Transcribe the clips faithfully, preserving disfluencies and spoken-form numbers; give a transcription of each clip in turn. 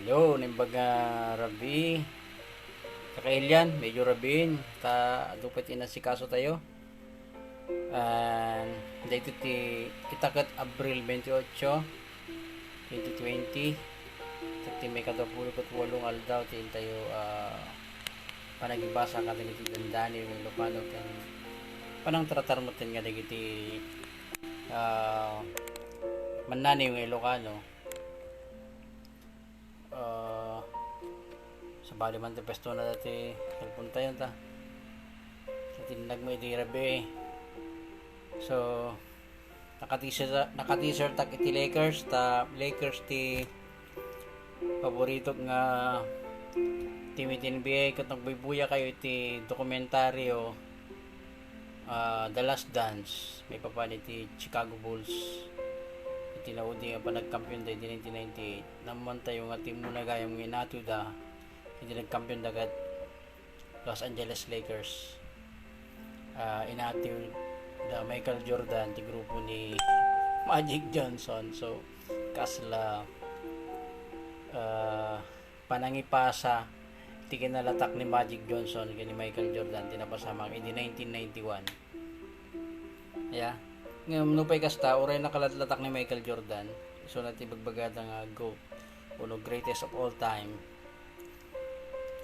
Hello, naimbag nga rabii. Kakailian, medyo rabiin. Ta, adu pay ti inasikaso tayo. And daytoy ti, ita ket Abril twenty-eight, twenty twenty. Ket ti may kadapulo ket walong aldaw ti intayo, ah, panagibasa kadagiti dandani nga Ilocano ken panangtratar metten nga dagiti, ah, mannani nga Ilocano. Ah, sabali man ti pwesto na dati cellphone tayo ta. Sa tindag mo idi rabii. So, nakateaser, nakateaser tak iti Lakers, ta Lakers ti paborito nga team iti N B A. Ket nagbuybuya kayo iti dokumentaryo, ah, The Last Dance, maipapan iti Chicago Bulls. Iti naudi nga panagkampiyon da iti nineteen ninety-eight. Naammoan tayo nga team mo na gayam nga inatiw da. Iti nagkampiyon da ket Los Angeles Lakers. Ah, inatiw da Michael Jordan ti grupo ni Magic Johnson. So, kasla, ah, panangipasa ti kinalatak ni Magic Johnson ken ni Michael Jordan ti napasamak idi nineteen ninety-one. Ya. Ngem nupay kasta, uray nakalatlatak ni Michael Jordan, isuna ti bagbagada nga GOAT, wenno greatest of all time.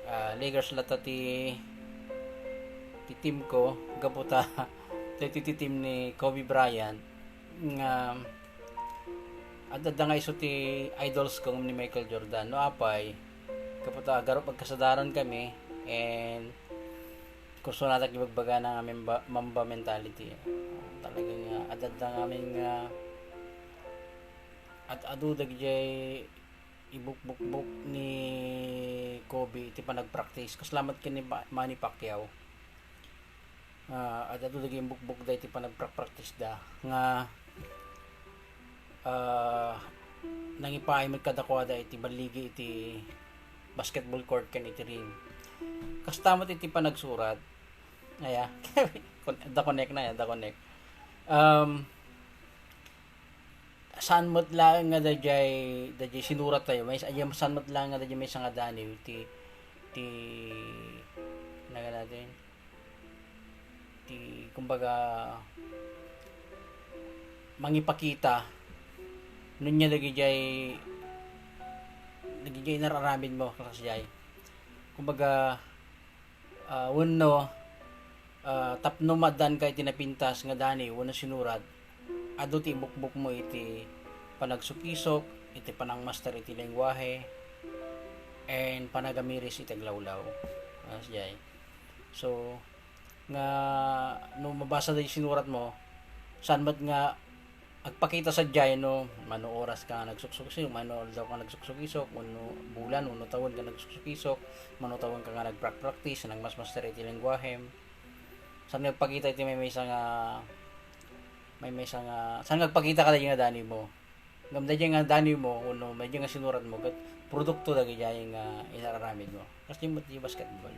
Ah, Lakers latta ti, ti team ko, gapu ta, ti, ti, ti team ni Kobe Bryant, nga, adda nga isu ti idols ko ni Michael Jordan. No apay, gapu ta agarup agkasadaran kami, and kurso natak ibagbagana nga Mamba, Mamba mentality. Talaga nga, adda nga amin nga, at adu dagidiay ibukbukbok ni Kobe iti panagpractice. Kasla met ken ni Pa-, Manny Pacquiao. Ah, adda dagiti imbukbok da iti panagprakpraktis da nga, ah, nangipaay met kadakuada iti balligi iti basketball court ken iti ring. Kasta met iti panagsurat. Aya, kon-, da connect na, ya, da connect. Um, saan met laeng nga daydiay, daydiay sinurat tayo, may, saan met laeng nga daydiay maysa nga daniw ti, ti, naga natin, ti, kumbaga, mangipakita, nunya dagidiay, dagidiay inar-aramid mo, kasjay. Kumbaga, ah, wenno, ah, tapno maaddaanka iti napintas nga daniw wenno sinurat, adu ti ibukbok mo iti panagsukisok, iti panangmaster iti lengguahe, and panagamiris iti aglawlaw. Kasjay. So, nga no mabasa da sinurat mo, saan met nga agpakita sadiay no mano oras ka nga nagsuksukisok, mano aldaw ka nagsuksukisok, wenno bulan, wenno tawen ka nagsuksukisok, mano tawen ka nga nagprakpraktis, nagmasmaster iti lengguahem. Saan nga agpakita iti maymaysa nga, maymaysa nga, saan nga agpakita ka daydiay nga daniw mo? Ngem daydiay nga daniw mo, wenno daydiay nga sinurat mo, ket produkto dagidiay nga inar-aramid mo. Kasdiay met ti basketball.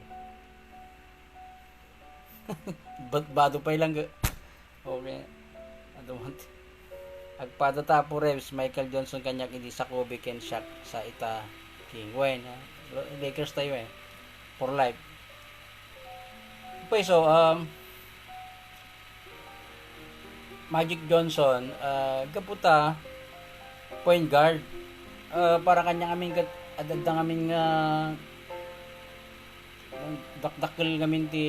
Bat-, bado pay lang ga-, okay. Adu man ti-, agpada ta, Apo Rebs, Michael Johnson kaniak idi sa Kobe ken Shaq sa ita King. Wen, ha? Lakers tayo eh. For life. Okay, so, um, Magic Johnson, ah, gapu ta point guard. Ah, para kaniak amin ket ad-, adda ngamin nga dakdakkel ngamin ti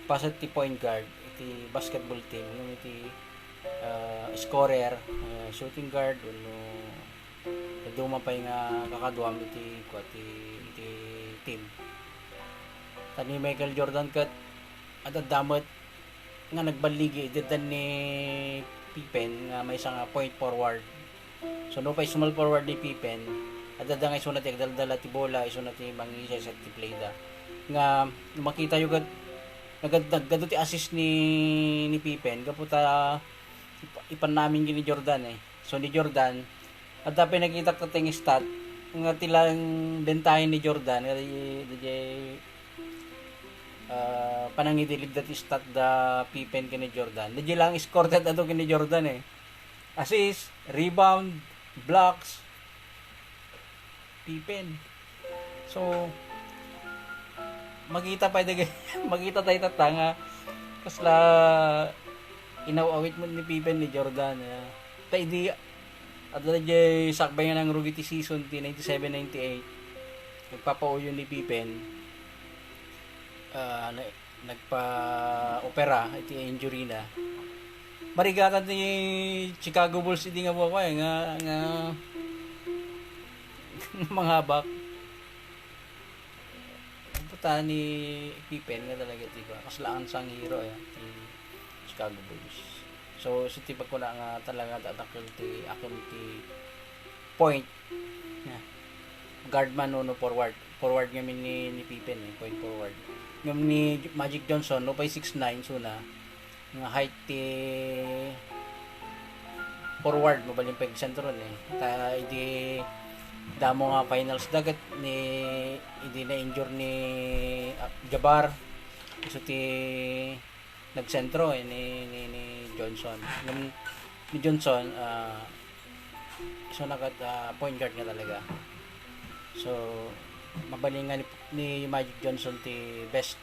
paset ti point guard iti basketball team, ngem iti, ah, scorer, ah, shooting guard, wenno dadduma pay nga kakaduam iti, kua, ti, iti team. Ta ni Michael Jordan ket ad-adda met nga nagballigi iti addan ni Pippen nga maysa nga point forward. So, nupay small forward ni Pippen, ad-adda nga isuna ti agdaldala ti bola, isuna ti mangiset ti play da. Nga, no makitayo ket, nagad-, nagadu ti assist ni, ni Pippen, gapu ta ip-, ipan namin ni Jordan eh. So, ni Jordan, adda pay nakitak ti stat, nga ti lang bentahen ni Jordan, nga di, di, ah, panangidilid dati stat da Pippen ken ni Jordan. Di lang score ti adu ken ni Jordan eh. Assist, rebound, blocks, Pippen. So, makita pay dagiti, makita tayo tatta nga kasla inaw-awit met ni Pippen ni Jordan, ya. Ta idi, adda daydiay sakbay nga nangrugi ti season ti ninety-seven ninety-eight, nagpapauyo ni Pippen, ah, na-, nagpa-opera iti injury na. Marigatan ti Chicago Bulls idi nga buakay nga, nga manghabak. Puta ni Pippen nga talaga, di ba? Kasla unsung hero, eh, ti Chicago Bulls. So, so ti pagkuna nga talaga dadakkel ti akin ti point. Yeah. Guard man wenno forward. Forward ngamin ni, ni Pippen, eh, point forward. Ngem ni Magic Johnson, no, pay six nine, so na, nga height ti forward, mabalin pay agsentro ni. Ta idi damo nga finals da ket ni, idi na-injure ni, ah, Jabbar, isu ti nagsentro, eh, ni, ni, ni Johnson. Ngem ni Johnson, ah, isu na ket, ah, point guard nga talaga. So, mabalin nga ni, ni Magic Johnson ti best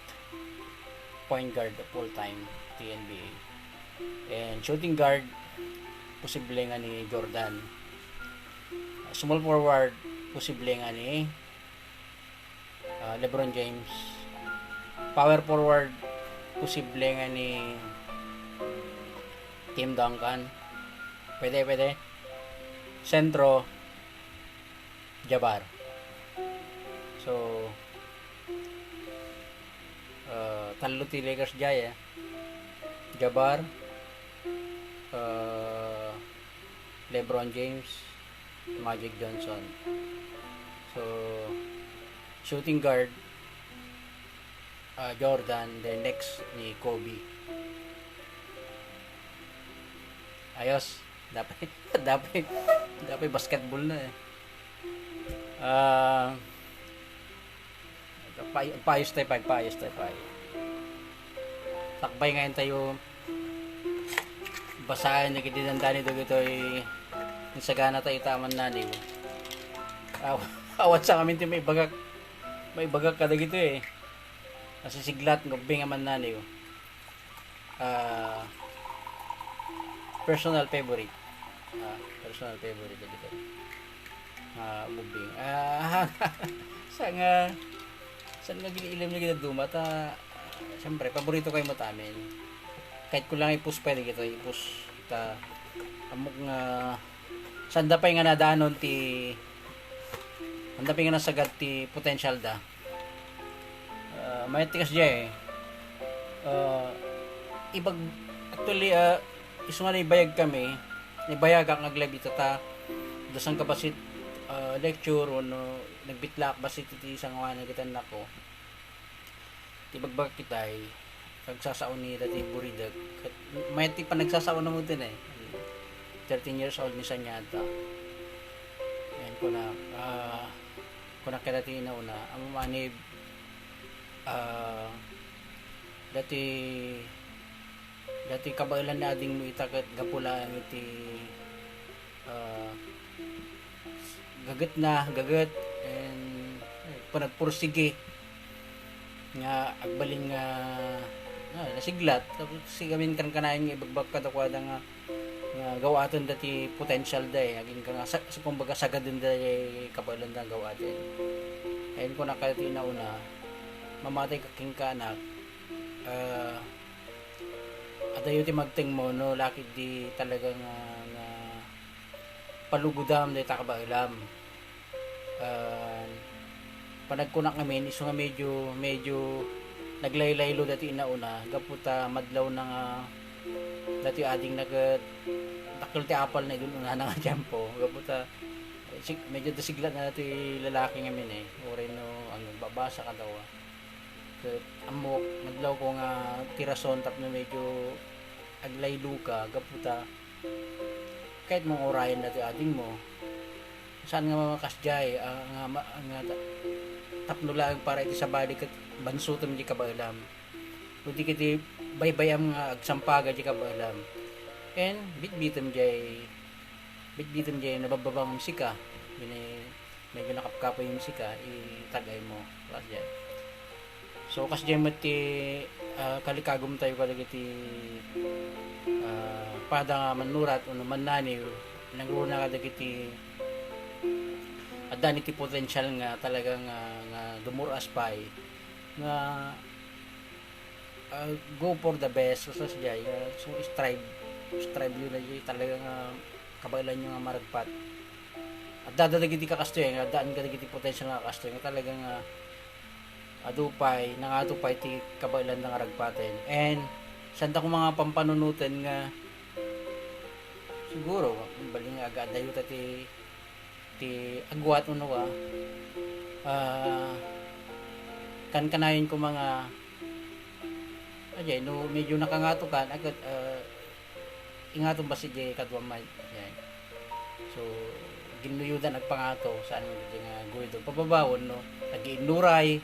point guard of all time ti N B A. And shooting guard, posible nga ni Jordan. Small forward, posible nga ni, ah, LeBron James. Power forward, posible nga ni Tim Duncan. Pwede, pwede. Sentro, Jabbar. So, ah, tallo ti Lakers diay, eh. Jabbar, ah, LeBron James, Magic Johnson. So, shooting guard, ah, Jordan, then next ni Kobe. Ayos. Dapat, dapat, dapat basketball na, eh. Ah, pay-, payos tayo, pay-, payos tayo, pay. Sakbay ngayon tayo. Basahin na kiti dandani dagitoy insagana tayo taman naniw. Aw-, awan sa amin ti maibagak. Maibagak ka dagito, eh. Nasisiglat, gubing aman naniw. Ah, personal favorite. Ah, personal favorite dagito. Ah, gubing. Ah, sa nga, sa nga giniilim na ginaduma, ta, ah, siyempre, paborito kayo mo tamin. Kahit ko lang ipus pwede kito, ipus ta, amok nga, sanda pay nga nadanon ti, sanda pay nga nasagad ti potential da. Ah, mayat ti kasdiay, eh. Ah, ibag-, actually, ah, isu nga naibayag kami, naibayagak nga aglabi ita ta, dasang ka basit, ah, lecture, wenno nagbitlak basit iti sangawan nga gitan nako. Ti bagbagak itay, kagsasao ni dati buridek. Ket mayat ti panagsasao na mo din, eh. Thirteen years old ni Sanyata. Ayan ko na, ah, Kunak kadati inauna, ammom manib, ah, dati, dati kabaelan ni adingmo ita ket gapu laeng iti, ah, gagetna, gaget, and, eh, panagpursigi nga agbalin nga, ah, nasiglat. Tapos si gamin kankanayon nga ibagbag kadakuada nga nga gawaten da ti potential da, eh. Agingga nga sa, sa, kumbaga, sagaden da, eh, kabaelan da gawaten. Ayan ko na kayo ti inauna, mamatay ka king kaanak, ah, adayo ti magteng mo, no, lakit di talaga nga, nga palugudam da ita kabaelam. Ah, panagkunak ngamin, isu nga medyo, medyo naglaylaylo dati inauna, gapu ta madlaw na nga dati ading naget, dakkel ti apal na idun-una na nga tiempo, gapu ta, sig-, medyo nasiglat na dati lalaki ngamin, eh, uray no, ano, babasa kadawa. Ket ammok, madlaw ko nga ti rason tapno medyo aglaylo ka, gapu ta, ket mangurayan dati ading mo. Saan nga makasdiay, ah, nga ma-, nga ta-, tapno laeng para iti sabali ket bansutem di kabaelam. Kundi kiti baybay-am nga agsampaga di kabaelam. Ken bitbitem jay, bitbitem jay nababbabang sika. Bini-, medyo nakapkapoy yung sika, itagay mo. Kasdiay. So, kasdiay met ti, ah, kalikagumtayo kadagiti, ah, pada nga mannurat wenno mannaniw, nangruna kadagiti adda ni ti potential nga talaga nga, nga dumur-as pay nga ah, go for the best, kasdiay, ah, so strive, strive yo na di talaga nga kabaelan yo nga maragpat. Adda dagiti kakastoy nga, addaan kadagiti potential nga kakastoy nga talaga nga adu pay, nangato pay ti kabaelan nga ragpaten. And, santa ko mga pampanunoten nga siguro, bali nga aga-, adayo ta ti ti agwat wenno ka, ah, kankanayon ko mga, ajay, no, medyo nakangatokan, agad, ah, ingaton basi di kaduam may, ajay. So, ginluyodan agpangato, saan di nga guido. Pababaon, no, nag-iinnuray,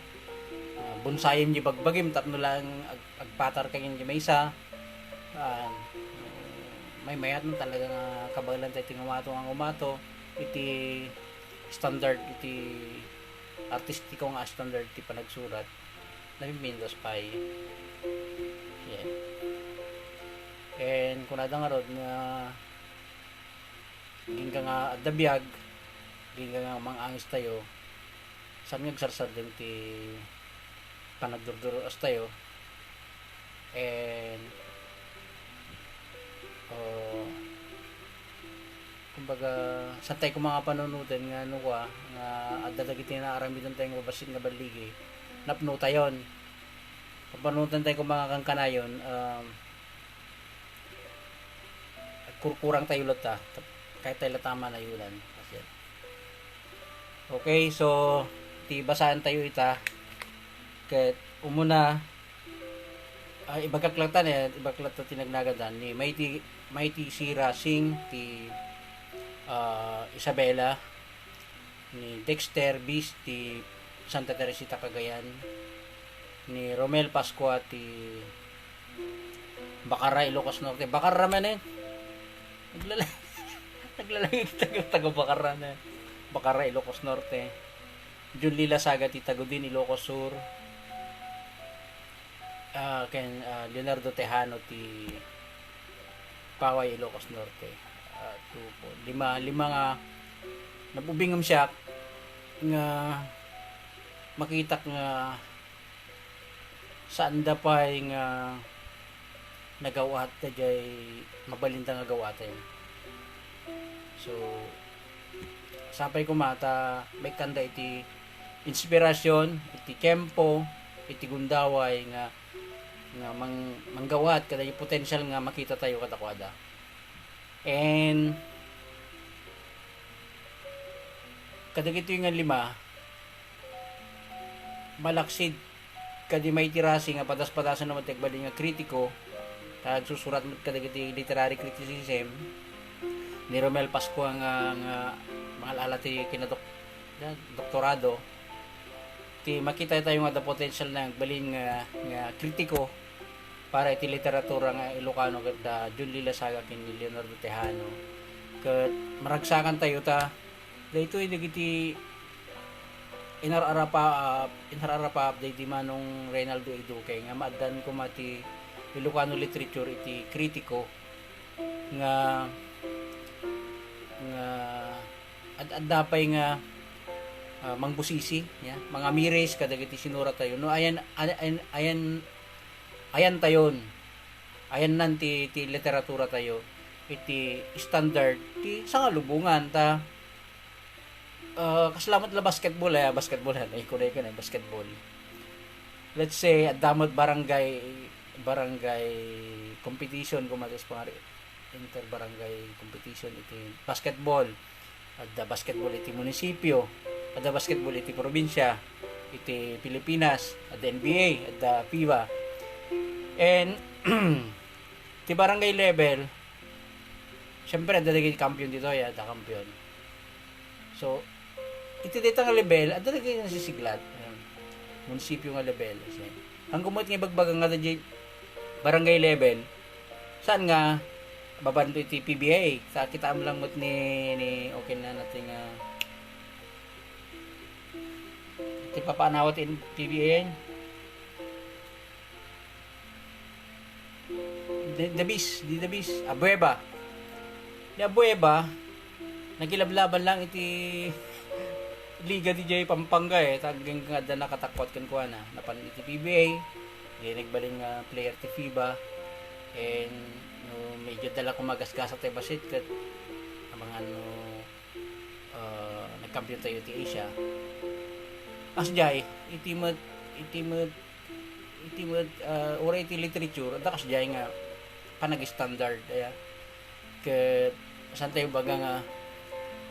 ah, bonsayem di bagbagim, tapno lang ag-, agpatar ka di maysa, ah, may mayat no talaga nga kabaelan tayo ti ngumato nga ngumato iti standard, iti artistiko nga standard ti panagsurat, napimintas pay. Yeah. And kunada ngarud nga agingga nga adda biag, agingga nga mang-angis tayo, saan nga agsarsardeng ti panagdurduro-as tayo. And, oh, kumbaga, saan tayo ko mga panunoten nga ano ka, nga adda dagiti naaramiden tayo nga babassit nga balligi, napno tayon. Papanunoten tayo ko mga kankanayon, um, agkurkurang tayo latta, tap-, kahit tayo latta manayunan. Kasi, okay, so, ti basaan tayo ita, ket umuna, ah, ibagak latta ni, ibagak latta ti nagnagadan ni Mighty, Mighty Sira Singh ti, ah, Isabela, ni Dexter Bis ti Santa Teresita, Cagayan, ni Romel Pascua ti Bacarra, Ilocos Norte. Bacarra man eh. Naglala-, naglalagay taga, taga Bacarra na. Bacarra, Ilocos Norte. Jun Lila Saga ti Tagudin, Ilocos Sur. Ah, ken, ah, Leonardo Tejano ti Paway, Ilocos Norte. Ah, two, four, lima, lima nga nabubingem siak nga makitak nga saanda pay nga nagaw-at daydiay mabalinda nga gaw-aten. So, sapay koma ta maikkanda iti inspirasyon, iti tiempo, iti gundaway nga, nga mang-, manggaw-at kadagiti potential nga makita tayo kadakuada. And kadagitoy nga lima, malaksid kadi Mighty Ra Singh nga padas-padasen met ti agbalin nga kritiko, ta agsusurat met kadagiti literary criticism ni Romel Pascua nga, nga mangal-ala ti kinadok-, doktorado, ti makita tayo nga adda potential nga agbalin nga, nga kritiko para iti literatura nga Ilocano ket da Jun Lila Saga ken ni Leonardo Tejano. Ket maragsakan tayo ta daytoy dagiti inar-arapa-, ah, inar-arapaap daydi Manong Reynaldo A. Duque nga maaddan koma ti Ilocano literature iti kritiko nga, nga ad-, adda pay nga, ah, mangbusisi, ya, mangamiris kadagiti sinurat tayo. No, ayan, ayan, ayan, ayan tayon. Ayannan ti, ti literatura tayo iti standard ti sangalubongan ta, ah, kasla met la basketball, eh, basketball, eh, ikuna, ikuna, basketball. Let's say, adda met barangay, barangay competition, kung magas pangari, inter-barangay competition iti basketball. Adda basketball iti munisipyo, adda basketball iti probinsya, iti Pilipinas, adda N B A, adda FIBA. And, ti barangay level, siyempre, adda dagiti kampiyon ditoy, adda kampiyon. So, iti dayta nga level, adda dagiti nasisiglat. Ayan. Munisipyo nga level. Kasi, ang gumot nga ibagbaga nga adda di barangay level, saan nga babanto iti P B A? Sa kitaem lang met ni, ni, okay na natin nga Ti papaanaw ti P B A. The, the Beast, di The Beast, Abueva. Ni Abueva, nakilablaban lang iti liga di jay Pampanga, eh. Taging nga adda nakatakwat kenkuana. Napan iti P B A, di nagbalin nga player ti FIBA. And, no, medyo dala ko magasgasa tayo basit, ket abangan no, ah, nagkampiyon tayo ti Asia. As jay, iti met, iti met, iti met, ah, uray iti literature, adda kas jay nga panag-standard, aya. Ket saan tayo baga nga,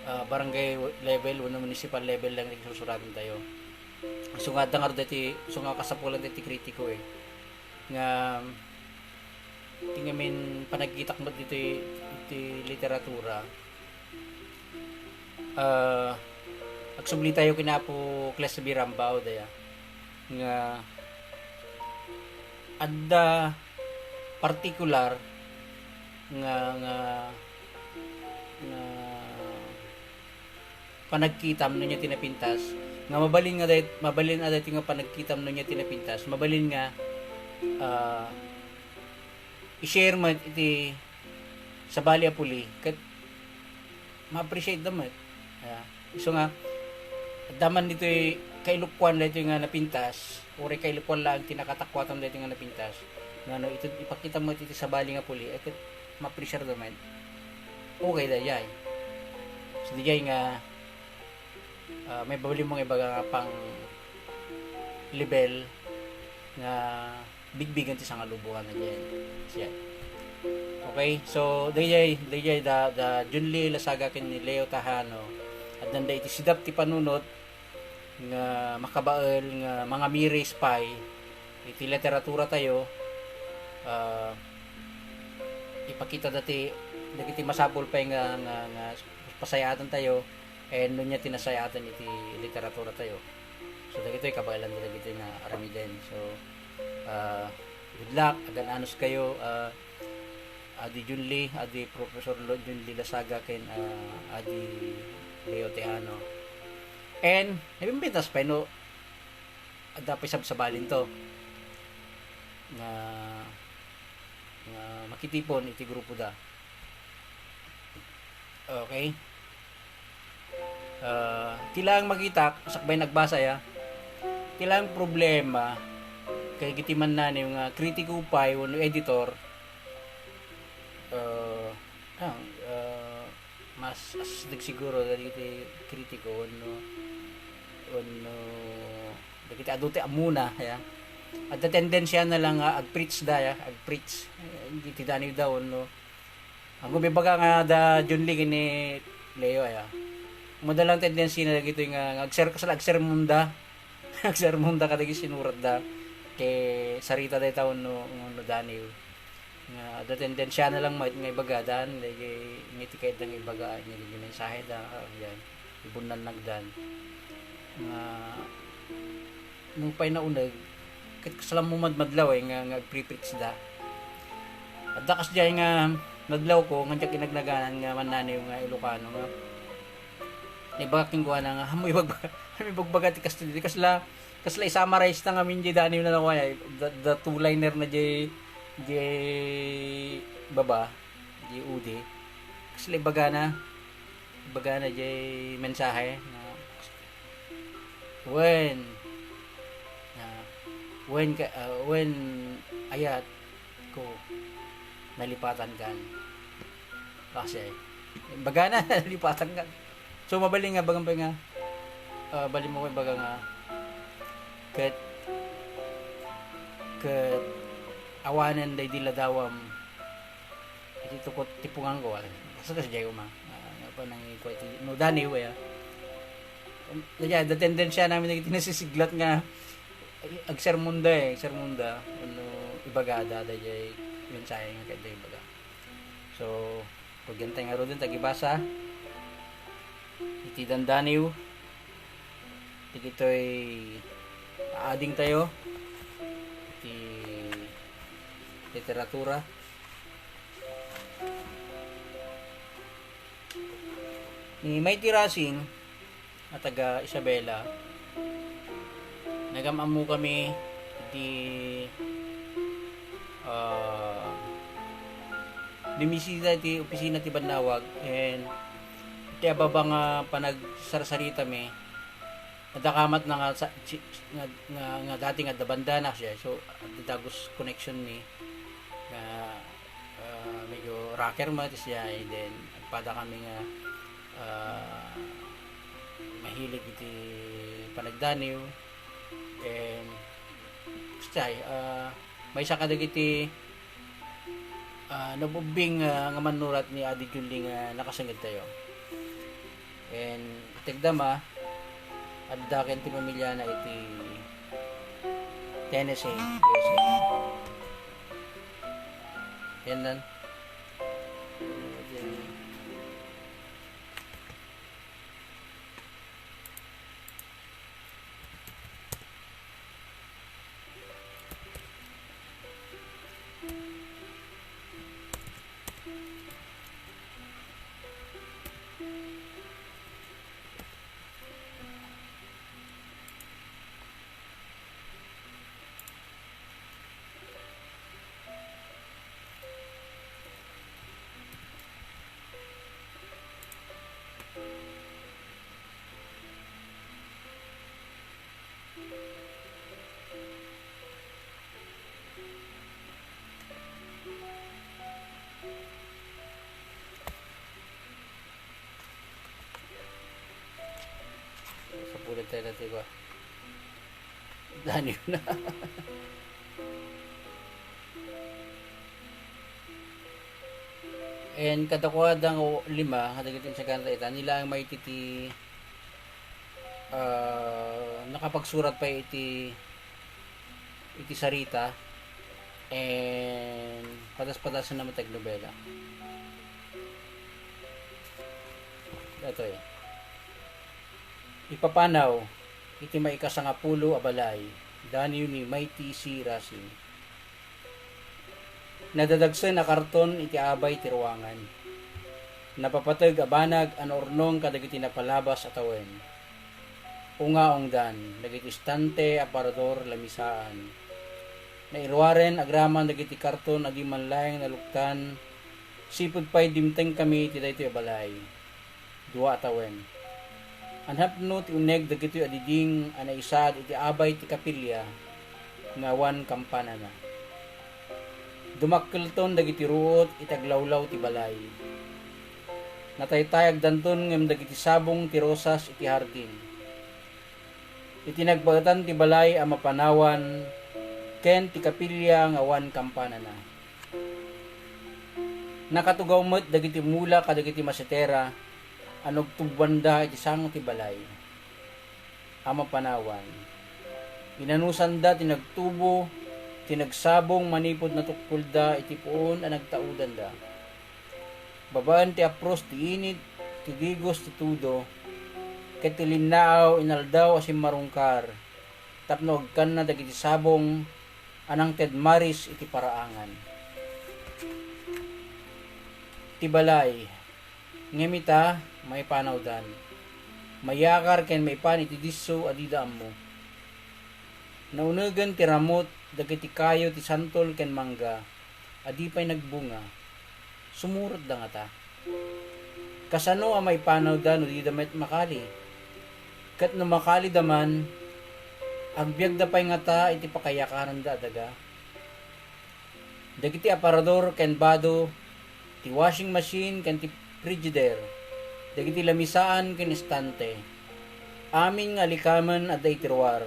ah, barangay level wenno municipal level lang iti sursuraden tayo. So nga, adda nga dati, so nga kasapulan ti kritiko, eh. Nga, ti ngamin panagkitak met ditoy, iti literatura, ah, agsubli tayo ken Apo Cles Birambao, daya, nga adda partikular nga, nga, nga panagkitam no ania ti napintas, nga mabalin nga dayt-, mabalin a daytoy nga panagkitam no ania ti napintas, mabalin nga, ah, i-share met iti sabali a puli, ket ma-appreciate da met. Aya. Isu nga, adda man ditoy kailokuan daytoy nga napintas, uray kailokuan laeng ti nakatakuatan daytoy nga napintas, nga no iti, ipakita met iti sabali nga puli, ay ket ma-appreciate da met. Okay daydiay. So, daydiay nga, ah, mabalin mo nga ibaga nga pang-level nga bigbigen ti sangalubongan a diay. Siya. Okay, so daydiay, daydiay da, da Junly Lasaga ken ni Leo Tajano. Addanda iti sidap ti panunot nga makabael nga mangamiris pay iti literatura tayo. Ah, ipakita dati dagiti masapul pay nga, nga, nga pasayaatan tayo, and no ania ti nasayaatan iti literatura tayo. So, dagitoy kabaelan dagitoy nga aramiden. So, ah, good luck, agan-anos kayo, ah, Adi Junly, Adi Professor Lo-, Junly Lasaga, ken, ah, Adi Leo Tejano. And, nabimbintas pay no, adda pay sabsabalin to nga, nga makitipon iti grupo da. Okay? Ah, ti laeng makitak, sakbay nagbasa ya. Ti laeng problema, kay iti mannaniw nga kritiko pay wenno editor, ah, ah, ah, mas asdeg siguro dagiti kritiko wenno, wenno dagiti adu ti ammona, ya. Adda tendensiana lang nga ag-preach da, ya, ag-preach. Eh, iti daniw da wenno Agum ibaga nga da Junly ken ni Leo, aya. Madalang tendency na dagitoy nga, nga agser-, kasla agsermonda. Agsermonda kadagiti sinuratda. Ket sarita dayta wenno, wenno daniw. Nga, adda tendensiana lang met nga ibaga dan, dagiti, nga iti kayatda nga ibaga, nga dagiti mensaheda, yan. Ibunnannagdan. Nga, nupay nauneg, ket kasla mo madmadlaw, eh, nga, nga agpre-preach da. Adda kasdiay nga nadlawko, nga diak inagnaganan nga mannaniw nga Ilocano nga naibagak kenkuana nga, "Amo ibagbaga, amo ibagbaga ti kasta ditoy." Kasla, kasla i-summarize na ngamin diay daniw na nakuan, eh, the, the two-liner na diay, diay baba, diay udi. Kasla ibagana, ibagana diay mensahe nga, "Wen, ah, wen ka, ah, wen ayat ko, nalipatan kan." Kasi, ibagana, nalipatan kan. So, mabalin nga, bagan pay nga, ah, balin mo ko ibaga nga, ket, ket, awanen daydi ladawam, iti tukot ti punganko, ah. Basta kasdiay koma. Ah, nga pa nang ikuha iti, no, daniw, eh, ah. Um, kaya, the tendency namin iti nasisiglat nga, ay, agsermonda, eh, agsermonda, wenno ibagada, dayjay mensahe nga kayatda ibaga. So, pagyan tayo nga ruden, tagibasa, iti dandaniw, dagitoy aading tayo, iti literatura. Ni Mighty Racing, a taga Isabela, Nagam-ammo kami di, ah, bimisita iti opisina ti bannawag, and iti ababa nga panagsarsaritami, adda kamatna nga sa-, si-, nga, nga, nga dati nga adda bandana siya. So, adda dagus connection mi nga, ah, medyo rocker met siya, and then, pada kami nga, ah, mahilig iti panagdaniw, and, stay, ah, maysa kadagiti, ah, nabubbing, ah, nga mannurat ni Adi Julie nga nakasangedtayo. And itedda met, adda ken ti pamiliana iti Tennessee, U S A. Yan lang. Sa pulot tayo natin ba? Daniel na. And kadakuada nga lima, kadagiti insagana ita, nila ang may titi, ah, nakapagsurat pa iti, iti sarita, and padas-padasan na matag nobela. Datoy. Ipapanaw iti maikasangapulo a balay, daniw ni Mighty C. Racing. Nadadagsen a karton iti abay ti ruangan. Napapateg a banag a naurnong kadagiti napalabas a tawen. Ungaongdan dagiti estante, aparador, lamisaan. Nairuaren agraman dagiti karton a di man laeng naluktan. Sipud pay dimtengkami iti daytoy a balay. Dua a tawen. Annapno ti uneg dagitoy a diding a naisaad iti abay ti kapilya nga awan kampanana. Dumakkelton dagiti ruot iti aglawlaw ti balay. Nataytayagdanton ngem dagiti sabong ti rosas iti hardin. Iti nagbaetan ti balay a mapanawan ken ti kapilya nga awan kampanana. Nakatugaw met dagiti mula kadagiti masetera a nagtuboanda iti sango ti balay a mapanawan. Inanusanda ti nagtubo, ti nagsabong manipud natukkolda iti puon a nagtaudanda. Babaen ti apros ti init, ti digos ti tudo, ket ti linnaaw inaldaw a simmarungkar tapno agkanna dagiti sabong a nangted maris iti paraangan. Ti balay, ngem ita, maipanawdan. Mayakar ken maipan iti disso a dida ammo. Naunegen ti ramut dagiti kayo ti santol ken mangga a di pay nagbunga. Sumurotda ngata. Kasano a maipanawda no dida met makali? Ket no makalida man, agbiagda pay ngata iti pakayakaranda a daga? Dagiti aparador ken bado, ti washing machine ken ti Frigidaire, dagiti lamisaan ken estante, amin nga alikamen adda iti ruar,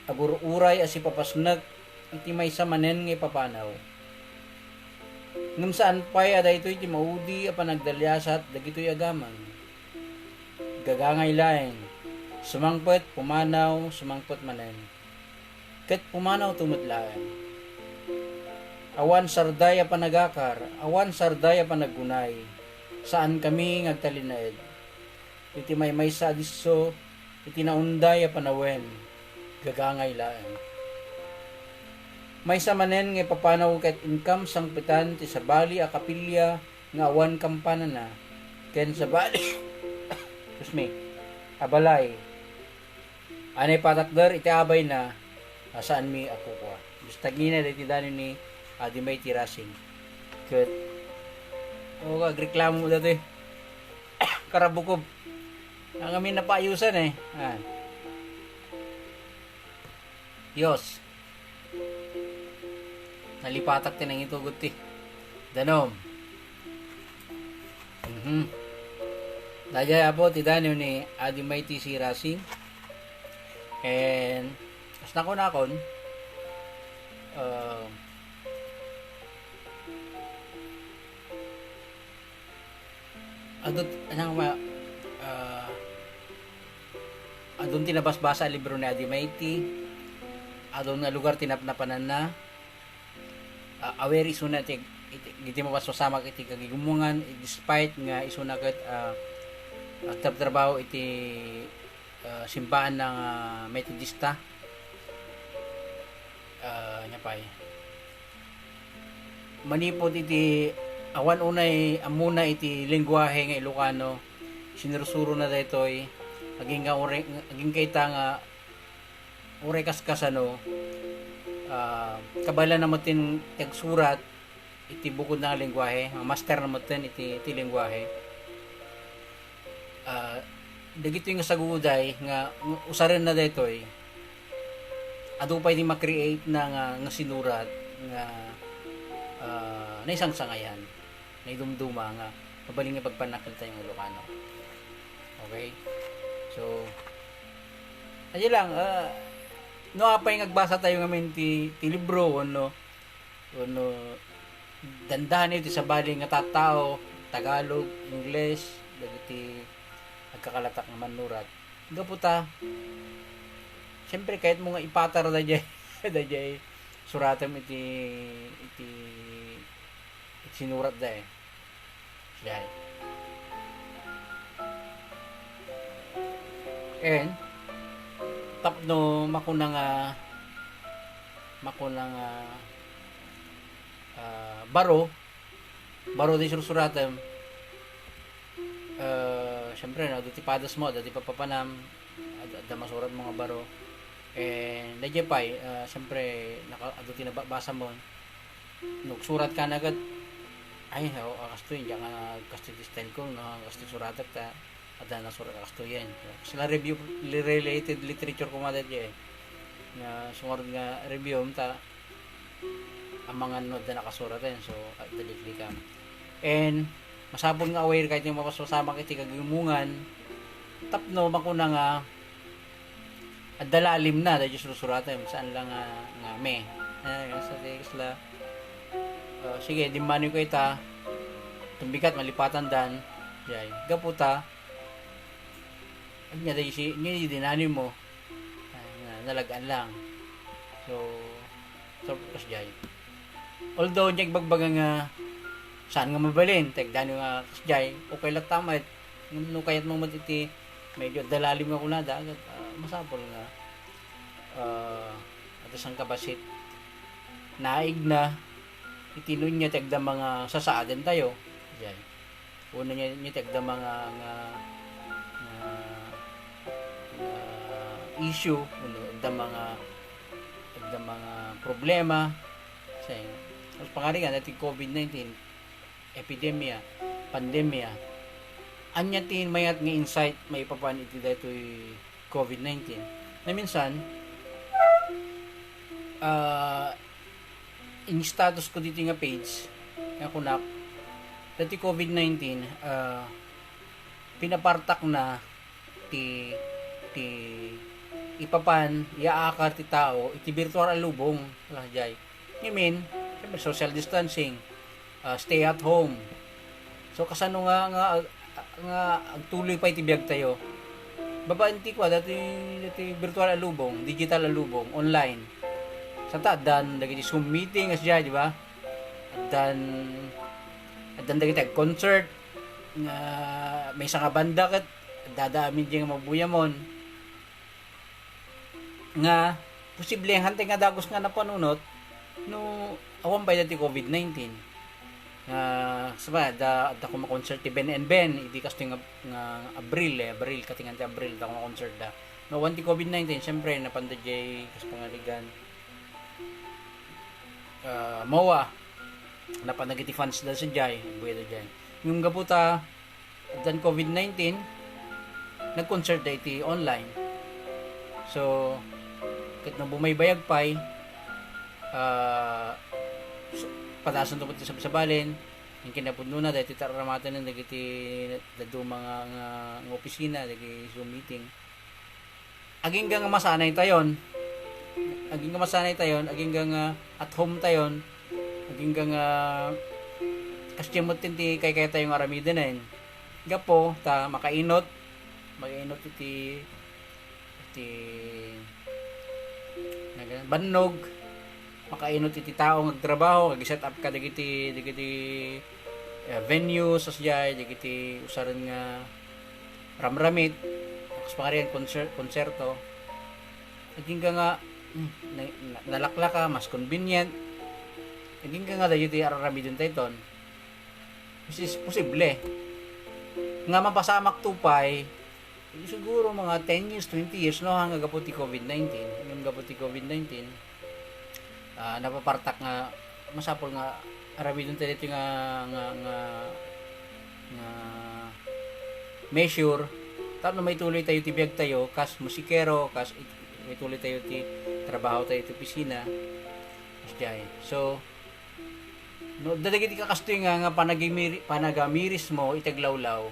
agur-uray a sipapasnek iti maysa manen nga ipapanaw. Ngem saan pay a daytoy ti maudi a panagdaliasat dagitoy a gamang. Gagangay laeng, sumangpet, pumanaw, sumangpet manen. Ket pumanawto met laeng. Awan sarday a panagakar, awan sarday a panaggunay, saankami nga agtalinaed. Iti maymaysa a disso, iti naunday a panawen, gagangay laeng. Maysa manen nga ipapanaw ket inkam sangpetan ti sabali a kapilya nga awan kampanana, ken sabali, excuse me, a balay, Anay patakder iti abayna, a saanmi a kukua. Diyos tagina dagiti danon ni Adi Mighty Racing. Ket, o, agreklamo datoy. Karabukob. Ang amin napaayusan, eh. Ah. Diyos. Nalipatak ti nangitugod ti danom. Mhm. Daydiay, Apo, ti danon ni Adi Mighty C Racing. And, as nakunakon, uh, adut-, anang ma-, ah, adun ti nabasbasa a libro ni Adi Mighty, adun a lugar ti napnapananna, ah, aware isuna iti, iti, iti mapaspasamak iti kagigumongan, despite nga isuna ket, ah, agtrabtrabaho iti, ah, simbaanna nga Metodista. Ah, ania pay? Manipud iti awan unay ammona iti lengguahe nga Ilocano, sinursurona daytoy, agingga uray, agingga ita nga uray kaskasano, ah, kabaelanna metten ti agsurat iti bukodna nga lengguahe, nga masterna metten iti, iti lengguahe. Ah, dagitoy nga saguday nga, nga usarenna daytoy, adu pay ti ma-create na nga, nga sinurat nga, ah, naisangsangayan, naidumduma nga mabalin nga pagpannakilta nga Ilocano. Okay? So, adi lang, ah, no apay nga agbasa tayo ngamin ti, ti libro, no? Wenno dandanay ti sabali nga tattao, Tagalog, Ingles, dagiti agkakalatak nga mannurat. Gapu ta, siyempre, kayatmo nga ipatar daydiay, daydiay suratem iti, iti, iti sinuratda, eh. Yan. And, tapno makuna nga, makuna nga, ah, baro, baro ti sursuratem, ah, siyempre, no, adda ti padasmo, adda ti papapanam, ad-, adda masuratmo nga baro. And, daydiay pay, ah, siyempre, naka-, adda ti nababasamo. No, agsurat ka na ket, ay, o, a, kastoy, diak nga kastoy ti style ko, no, kastoy suratek ta, adda nasurat a kastoyen. Kasla review, li-, related literature koma daydiay, eh. Nga, sumarud nga review, ta, amangan no adda nakasurat, eh. So, adda liklikam. And, masapul nga aware ka iti mapaspasamak iti kagimongan, tapno makuna nga, adda lalimna daydiay sursuratem, saan lang nga, nga me. Eh, sa ti kasla, ah, sige, dimmanoyko ita, tumbigat, malipatandan, jay. Gapu ta, ania daydiay si, ania daydiay dinanonmo, ah, nga, nalag-an lang. So, so, kasjay. Although, ania igbagbaga nga, saan nga mabalin, ta agdanay nga kasjay, okay latta met, no kayatmo met iti, medyo adda lalim nga kunada, ket, ah, masapul nga, ah, adda sangkabassit, naigna, iti no ania ti agdama nga sasaaden tayo, jay. Wenno ania, ania ti agdama nga, nga, nga, nga issue, wenno agdama nga, agdama nga problema, sa, mas pangarigan, iti covid nineteen, epidemia, pandemia. Ania ti mayat nga insight maipapan iti daytoy covid nineteen? Naminsan, ah, in-status ko ditoy nga page, nga kunak, daytoy covid nineteen, ah, pinapartak na ti, ti ipapan, iyaakar ti tao iti birtual a lubong, kasjay. Ngamin, siyempre, social distancing, ah, stay at home. So, kasano nga, nga, nga agtuloy pay ti biag tayo? Babaen ti kua, dati, dati virtual a lubong, digital a lubong, online. Sa ta, addan dagiti Zoom meeting, kasjay, di ba? Addan, addan dagiti ag-concert, nga maysa nga banda ket addada amin diay nga mabuyamon. Nga posible hantay nga dagus nga napanunot no awan pay daytoy covid nineteen. Nga, saba, adda, adda koma concert ti Ben and Ben, idi kastoy nga, nga Abril, eh, Abril, katingan ti Abril, adda koma concert da. No, awan ti covid nineteen, siyempre, napanda jay, kas pangarigan, ah, MOA, napan dagiti fans da sadiay, agbuya da jay. Ngem gapu ta, addan covid nineteen, nag-concert da iti online. So, ket no bumaybayag pay, ah, s-, padasen to ti sabsabalen, ang kinapudnona, daytoy ti ar-aramaten dagiti dadduma nga, nga, nga opisina, dagiti Zoom meeting. Agingga nga masanay tayon. Agingga masanay tayon, agingga nga at home tayon, agingga nga kasdiay met ti kaykayatayo nga aramiden. Gapu ta makainot, makainot iti, iti naga-, bannog, makainot iti tao nga agtrabaho, ag-set up ka dagiti, dagiti, eh, venue, sasdiay, dagiti usaren nga ramramit, kas pangarigan konser-, konserto. Agingga nga, hmm, na-, na-, nalaklaka, mas convenient. Agingga nga dagiti ar-aramiden tayton. Which is posible. Nga mapasamak to pay, siguro mga ten years, twenty years, no, hanggang gapu ti covid nineteen. Ngem gapu ti covid nineteen, ah, napapartak nga masapul nga aramiden tayo ditoy nga, nga, nga, nga measure tapno maituloy tayo ti biag tayo kas musikero, kas it-, maituloy tayo ti trabaho tayo ti opisina. Kasdiay. So, no, dagiti kakastoy nga, nga panagimiri-, panagamirismo iti aglawlaw,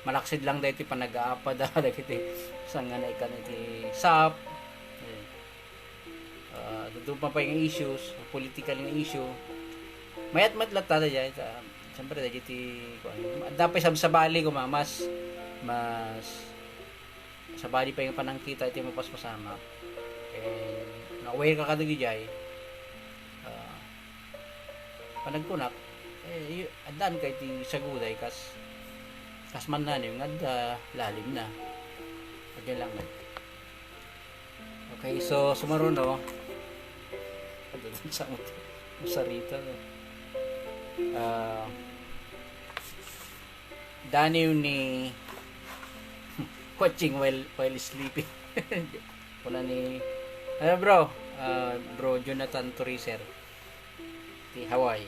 malaksid lang daytoy panagaapada dagiti sangana ikan iti sap. Eh, ah, dadduma pay nga issues, political nga issue. Mayat met latta daydiay, ta, siyempre, dagiti, kuan, adda pay sabsabali koma, mas, mas sabali pay nga panangkita iti mapaspasamak. And na-aware ka kadagijay, ah, panagkunak, eh, y-, addaan ka iti saguday kas, kas mannaneo nga adda lalimna. Adda lang met. Okay, so, sumaruno. Adda sa mo, masarita, no? Ah, Daniel ni watching while, while sleeping. Kuna ni, ano, bro? Ah, bro Jonathan Toriser. Ti Hawaii.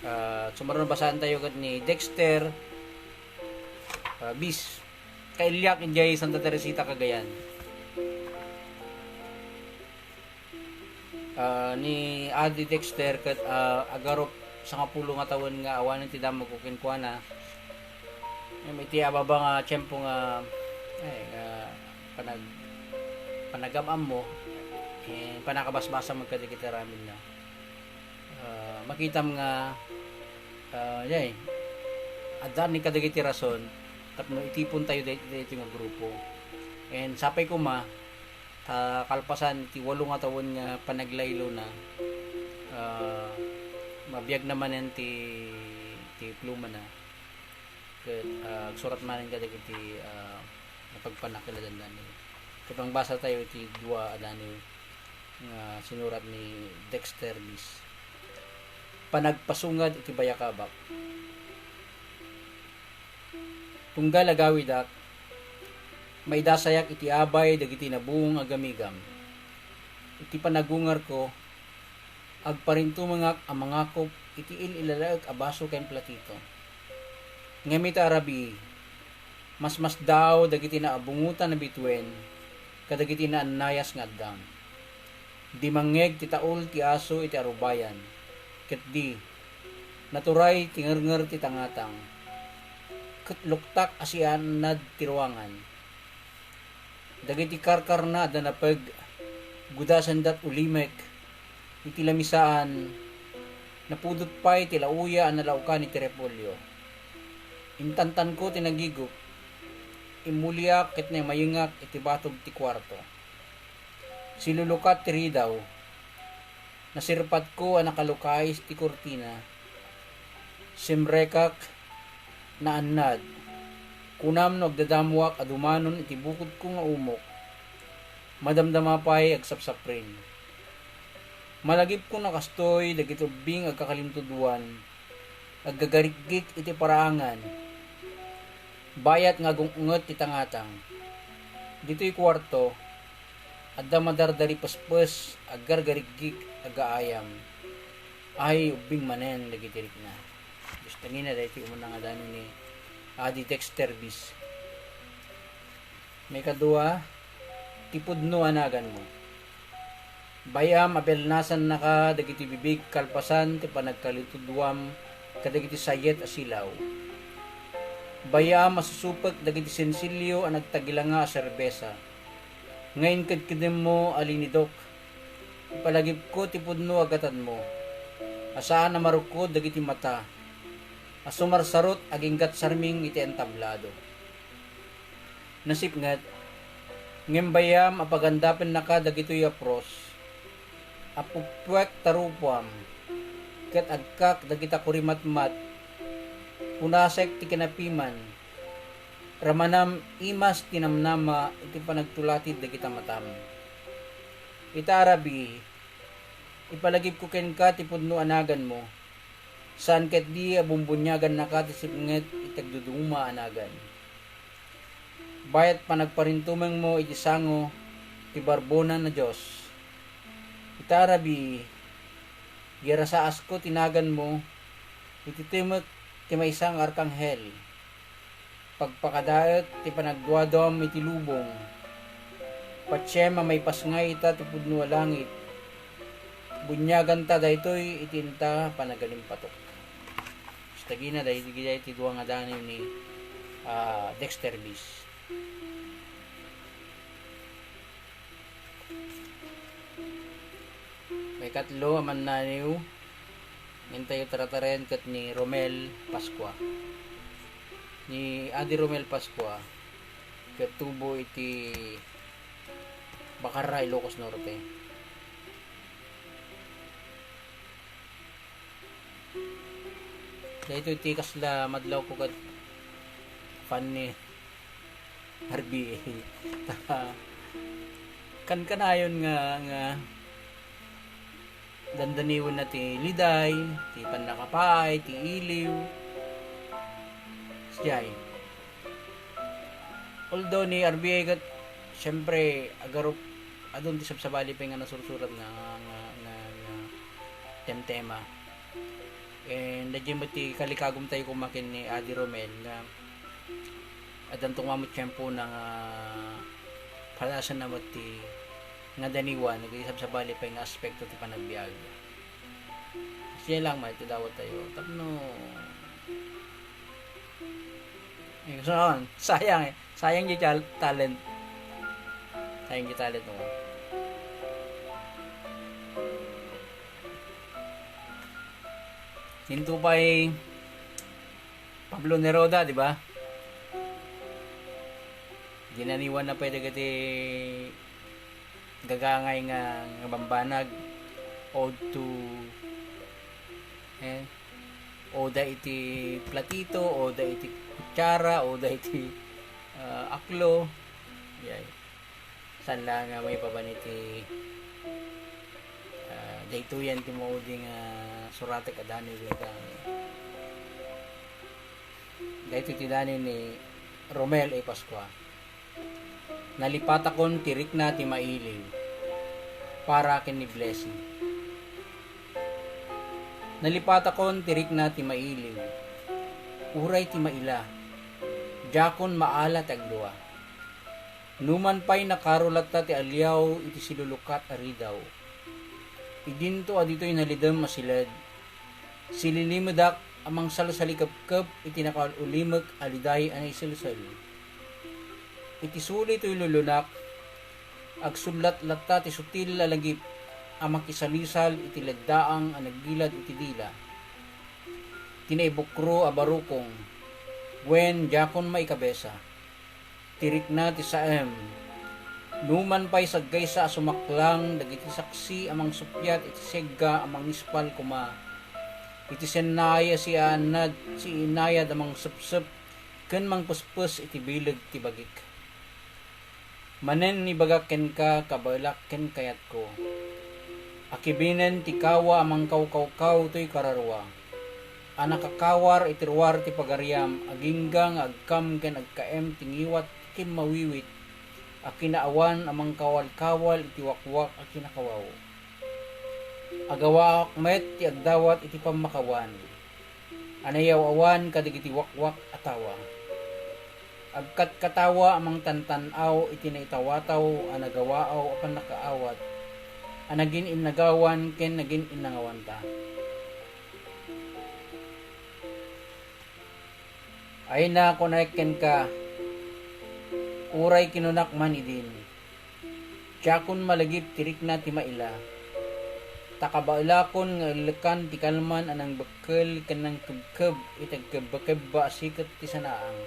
Ah, sumaruno, basaan tayo ket ni Dexter, ah, Bis. Kailiak idiay Santa Teresita, Cagayan. Ah, ni Adi Dexter ket, ah, agarup sangapulo nga tawen nga awanen ti damagko kenkuana. Ngem iti ababa nga tiempo nga, ay, nga panag-, panagam-ammo, eh, panakabasbasa met kadagiti aramidna. Ah, makitam nga, ah, yay, adda ni kadagiti rason tapno itipon tayo day-, daytoy nga grupo. And sapay koma, ta kalpasan iti walo nga tawen nga panaglaylona, ah, mabiagna manen ti, ti plumana. Ket, ah, agsurat manen kadagiti, ah, napagpanakiladan daniw. Ket mangbasa tayo iti dua a daniw nga sinurat ni Dexter Bis. Panagpasungad iti bayakabak. Tunggal agawidak, maidasayak iti abay dagiti nabuong a gamigam. Iti panagungarko, agparintumengak a mangakop iti il-ilalaek a baso ken platito. Ngem ita a rabii, masmasdaaw dagiti naabungotan a bituen kadagiti naannayas nga addam. Dimangngeg ti taul ti aso iti arubayan, ket di, naturay ti ngernger ti tangatang, ket luktak a siannad ti ruangan. Dagiti karkarna adda napeg, gudasendat ulimek. Iti lamisaan, napudot pay ti lauya a nalaokan iti repolyo. Intantanko ti nagigup. Immuliak ket naimayengak iti batog ti kuarto. Silulukat ti ridaw. Nasirpatko a nakalukais ti kurtina. Simrekak, naannad. Kunam no agdadamuak a dumanon iti bukodko nga umok, madamdama pay agsapsaprin. Malagipko no kastoy dagiti ubbing agkakalintudwan, aggagarikgik iti paraangan, bayat nga agung-unget ti tangatang. Ditoy kuarto, adda madardari pespes, aggargarikgik, agaayam. Ay, ubbing manen dagiti rikna. Diyos tangina, daytoy umuna nga danon ni Adi Dexter Bis. Maikadua, ti pudno a naganmo. Bay-am a belnasannaka dagiti bibig kalpasan ti panagkalintudwam kadagiti sayet a silaw. Bay-am a susupek dagiti sensilio a nagtagilanga a serbesa nga inkedkedemmo a linidok. Ipalagipko ti pudno a gatadmo, a saan a marukod dagiti mata, a sumarsarot aginggat sarming iti entablado. Nasipnget, ngem bay-am a pagandapennaka dagitoy a pros, a puppuek ta rupuam, ket agkak dagita kurimatmat, punasek ti kinapiman, ramanam imas ti namnama iti panagtulatid dagita matam. Ita a rabii, ipalagipko kenka ti pudno a naganmo, saan ketdi a bumbuniagannaka ti sipnget iti agduduma a nagan. Bayat panagparintumengmo iti sango ti barbonan a Dios. Ita a rabii, girasaasko ti naganmo iti timek ti maysa nga arkanghel. Pagpakadaek ti panagduaduam iti lubong. Patiem a maipasngay ita ti pudno a langit. Buniaganta daytoy iti inta panagalimpatok. Stagina daytoy, daytoy dua nga danon ni, ah, Dexter Bis. Maikatlo a mannaniw, intayo taratarayan ket ni Romel Pascua. Ni Adi Romel Pascua, ket tubo iti Bacarra, Ilocos Norte. Daytoy ti kasla madlawko ket fan ni R B A. Ta, kankanayon nga, nga dandaniwenna ti liday, ti pannakapaay, ti iliw. Sadiay. Although ni R B A ket, siyempre, agarup, adun ti sabsabali pay nga nasursurat nga, nga, nga, nga temtema. And, daydiay met ti kalikagumtayo koma ken ni Adi Romel nga addanto koma met tiempona nga padasanna met ti nga daniwan, dagiti sabsabali pay nga aspekto ti panagbiag. Siya lang may ti dawat tayo. Tapno, eh, so, sayang eh. Sayang di tal-, talent. Sayang di talent mo. Ninto pay Pablo Neruda, di ba? Dinaniwan na pay dagiti gagangay nga, nga bambanag, ode to, eh, oda iti platito, oda iti kutsara, oda iti, ah, aklo. Yay. Saan la nga maipapan iti, ah, daytoyen ti maudi nga suratek a danon ita. Daytoy ti danon ni Romel A. Pascua. Nalipatakon ti rikna ti mailiw para ken ni Blessy. Nalipatakon ti rikna ti mailiw, uray ti maila, diakon maala ti agdua. Numan pay nakaro latta ti aliaw iti silulukat a ridaw. Idinto a ditoy nalidem a siled, sililimedak a mangsalsalikepkep iti nakaul-ulimek a liday a naiselsel. Iti suli toy lulunak, agsullat latta ti sutil a lagip a makisalisal iti leddaang a naggilad iti dila. Ti naibukro a barukong, wen, diakon maikabesa. Ti rikna ti saem. Numan pay saggaysa a sumaklang dagiti saksi a mangsuppiat iti segga a mangispal koma iti sennay a siaannad, siinayad a mangsepsep ken mangpespes iti bileg ti bagik. Manen ibagak kenka, kabaelak ken kayatko, a kibinen ti kawa a mangkawkawkaw toy kararua, a nakakawar iti ruar ti pagariam, agingga nga agkam ken agkaem ti ngiwat ti kimmawiwit a kinaawan a mangkawalkawal iti wakwak a kinakawaw. Agawaak met ti agdawat iti pammakawan a nayaw-awan kadagiti wakwak a tawa. Agkatkatawa a mangtantan-aw iti naitawataw a nagawaaw a pannakaawat a nagin-innagawan ken nagin-innangawanta. Ayna, kunak kenka, uray kinunak man idin, diakon malagip ti rikna ti maila, ta kabaelakon nga ellekan ti kalman a nangbekkel ken nangkebkeb iti agkebbakebba a siket ti sanaang.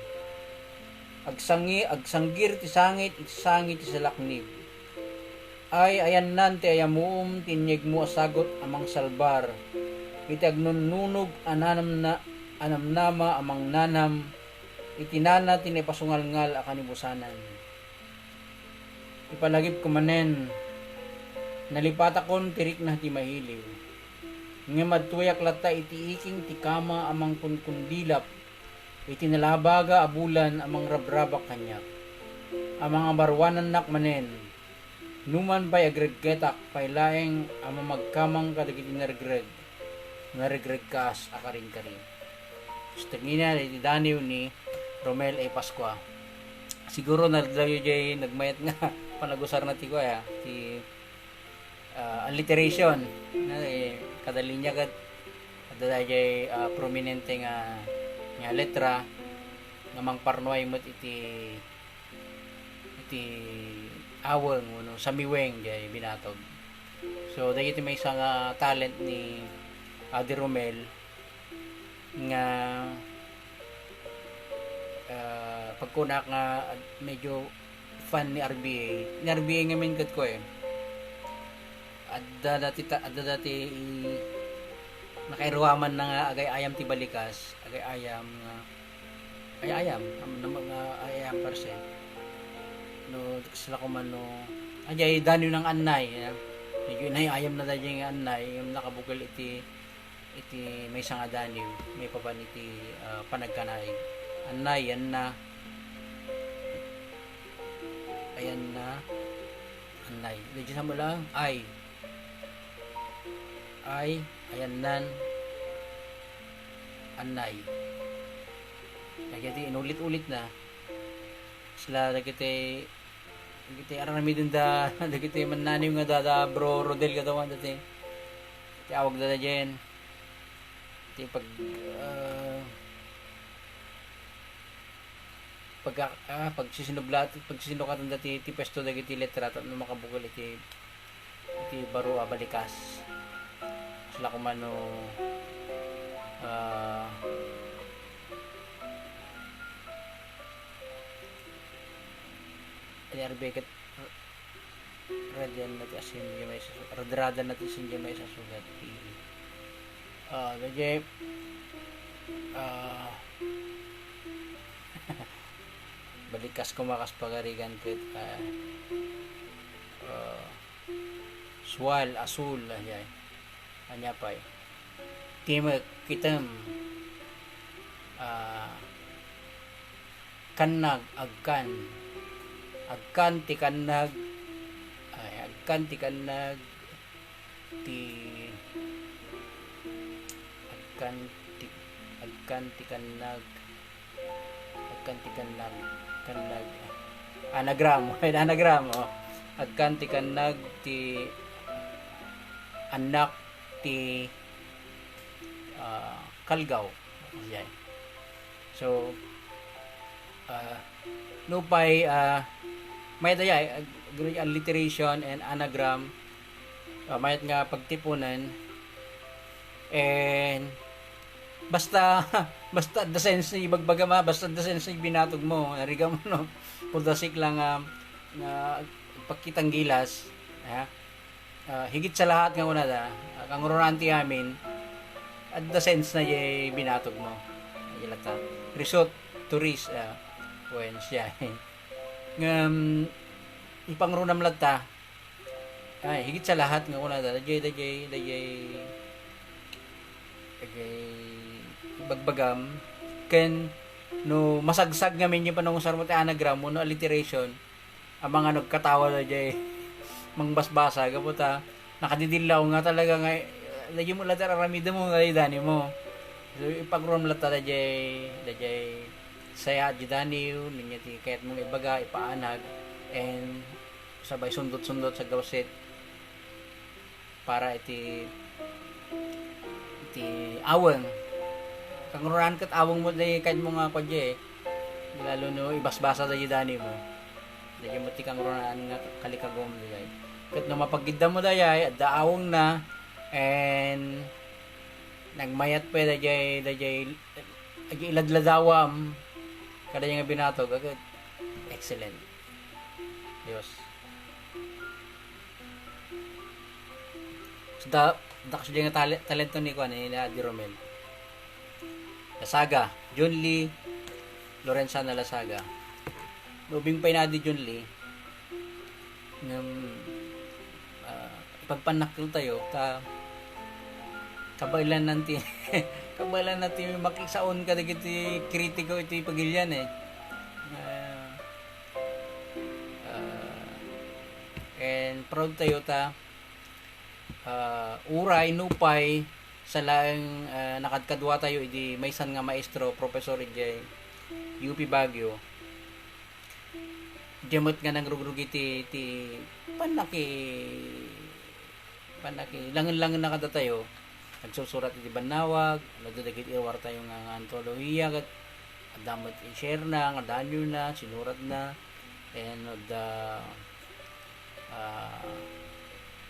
Agsangi-, agsanggir ti sangit iti sangi ti salaknib. Ay, ayannan ti ayamuom ti inyegmo a sagut a mangsalbar iti agnunnunnog a nanamna-, a namnama a mangnanam iti nana ti naipasungalngal a kanibusanan. Ipalagipko manen, nalipatakon ti rikna ti mahiliw. Ngem adtoyak latta iti iking ti kama a mangkunkundilap iti nalabaga a bulan a mangrabrabak kaniak, a mangabaruanannak manen. Numan pay agreggetak pay laeng a mamagkamang kadagiti naregreg nga regregkaas a karinkarin. Isut' ngay iti daniw ni Romel A. Pascua. Siguro nadlayo jay nagmayat nga panagusarna ti kuya, ti, ah, alliteration. Na, eh, kada linya ket adda dayjay, ah, prominente nga, nga letra nga mangparnuay met iti, iti aweng wenno samiweng jay binatog. So, dagiti maysa nga talent ni Adi Romel nga, ah, pagkunak nga ad-, medyo fan ni R B A. Ni R B A ngamin ket kuan, eh. Adda dati ta-, adda dati i-, nakairuaman na nga agay-ayam ti balikas, agay-ayam nga, ay-ayam, am-, nam-, nga ay-ayam per se. No, kasla ko man no, ajay, daniw nang annay, eh. Medyo inay-ayam na dayjay nga annay, yung nakabukel iti, iti maysa nga daniw, maipapan iti, ah, panagkanaig. Annay, yan na. Ayan na. Annay. Dayjay sa mo lang, ay. Ay, ayannan, annay. Dagiti inulit-ulit na. Sila dagiti, dagiti aramiden da, dagiti mannaniw nga da, da Bro Rodel katawan dati. Ti awag da, da Jen. Ti pag, ah, pag, ah, pagsisinublat, pagsisinukatan dati ti pwesto dagiti letra tapno makabugol iti iti baro a balikas. Sila kumano, ah, N R B ket radradan na ti asin jay maysa su-, radradan na ti asin jay maysa sugat. Ah, dayjay, ah, balikas koma kas pagarigan ket, ah, ah, sual, asul, ajay. Ania pay? Timek, kitem. Ah, kannag, agkan. Agkan ti kannag. Ay, agkan ti kannag. Ti, agkan ti, agkan ti kannag. Agkan ti kannag, kannag, anagram, anagram, oh. Agkan ti kannag ti annak ti, ah, kalgaw. Ajay. So, ah, nupay, ah, mayat ajay, ag-, alliteration and anagram, ah, mayat nga pagtipunen, and basta, basta adda sense ni ibagbagam, ah, basta adda sense ni binatog mo, narigat mo, no? For the sake lang, ah, nga pagkitang gilas, ha? Ah, higit sa lahat nga una da, ah, kangrunaan ti amin, adda sense na jay binatog mo. Ay, lata. Result, Tourist, ah, wen siya. Ngem, ipangrunam latta, ay, higit sa lahat nga kunada, dayjay, dayjay, dayjay, dayjay ibagbagam, ken no masagsag ngamin yung panungusar mo ti anagram wenno alliteration, amangan nagkatawa dayjay mangbasbasa, gapu ta nakadidillaw nga talaga nga, eh, dayjay mo latta aramidem mo, dayjay Dani mo. So, ipagrum latta dayjay, dayjay saya, dayjay Dani, niya ti kayat mong ibaga, ipaanag, and sabay sundot-sundot sa gawasit para iti, iti aweng. Kangrunaan ket aweng mo dayjay kayat mo nga kwadya, eh. Lalo no ibasbasa dayjay Dani mo. Dayjay mo ti kangrunaan nga kalikagum dayjay. Ket no mapagidda mo dayjay, adda awengna, and nagmayat pay dayjay, dayjay, dayjay iladladawam, kada nga binatog, agad, excellent. Dios. So, da, da kasi nga tale-, talento ni kuan, ni Adi Romel. Lasaga, Jun Lee, Lorenzana Lasaga. Ubing pay na di Jun Lee. Ngem, ah, ipagpannakkel tayo, ta, kabaelan nan ti, kabaelan nan ti makigsaon kadagiti kritiko iti pagilian, eh. Ah, ah, and proud tayo ta, ah, uray nupay sa laeng, ah, nakadkadua tayo idi maysan nga maestro, professor idiay U P Baguio. Diay met nga nangrugrugi ti, ti pannaki-, pannaki-, langen-langenna kadatayo. Nagsursurat iti bannawag, adda dagiti iruar tayo nga, nga antolohiya, ket adda met i-share na, nga danyo na, sinurat na, and adda, ah,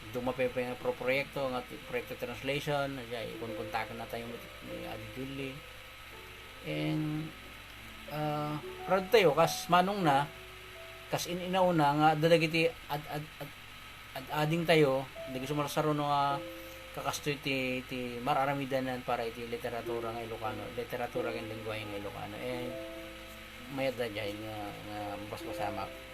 dumapay pay nga pro-, proyekto, nga ti-, proyekto translation, na siya, ikonkontaken na tayo met ni Adi Julie. And, ah, proud tayo, kas manong na, kas in-inauna nga adda dagiti ad-, ad-, ad-, ad-, ading tayo, dagiti sumarsaruno nga kakastoy ti, ti mar-aramidanan para iti literatura nga Ilocano, literatura ken lengguwahe nga Ilocano. And mayat daydiay nga, nga mapaspasamak.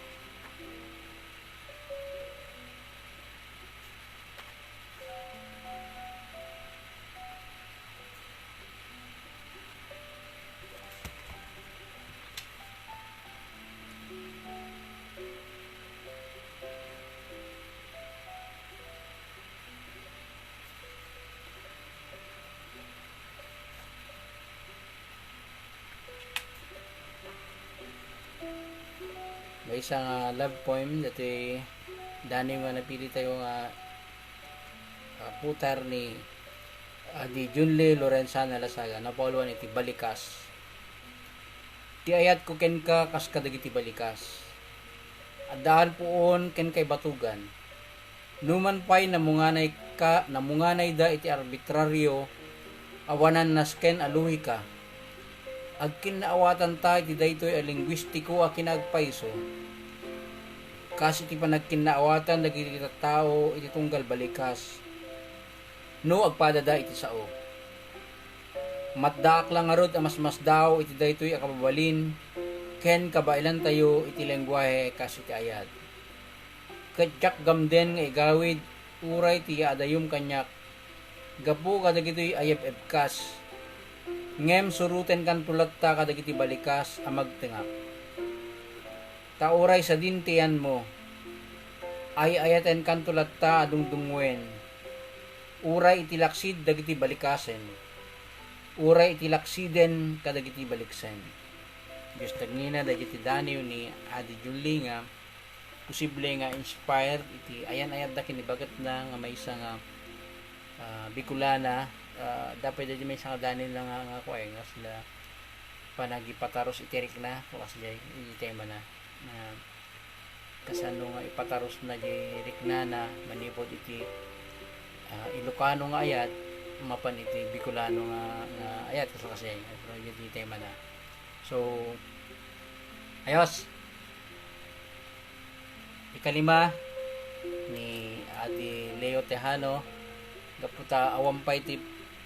Maysa nga love poem datoy Daniw nga napili tayo nga, ah, putar ni Adi Junle Lorenzana Lasaga, napauluan iti Balikas. Ti ayatko kenka, kas kadagiti balikas. Addaan puon ken kaibatugan. Numan pay namunganay ka, namunganayda iti arbitrario, awanan nasken a luhika. Agkinnaawatanta iti daytoy a linguistiko a kinaagpayso, kas iti panagkinnaawatan dagiti tattao iti tunggal balikas, no agpadada iti sao. Matdaak la ngarud a masmasdaaw iti daytoy a kababalin ken kabaelantayo iti lengguahe kas iti ayat. Ket diak gamden nga igawid uray ti yaadayom kaniak gapu kadagitoy a yeb-ebkas. Ngem surotenkanto latta kadagiti balikas a magtengak. Ta uray sadin ti yanmo, ay-ayatenkanto latta a dungdunguen, uray iti laksid dagiti balikasen, uray iti laksiden kadagiti baliksen. Dios tagnina dagiti daniw ni Adi Julie nga posible nga inspired iti ayan-ayatda ken ibagetna nga maysa nga, ah, Bicolana, ah, dapay dagiti maysa nga daniw nga, nga kuay, nga sila panagipataros iti rikna, kas jay, iti tema na, nga kasano nga ipatarosna jay riknana manipud iti, ah, Ilocano nga ayat, mapan iti Bicolano nga, nga ayat, kas, kas jay, pero iti tema na. So, ayos. Ikalima, ni Adi Leo Tejano, gapu ta awan pay ti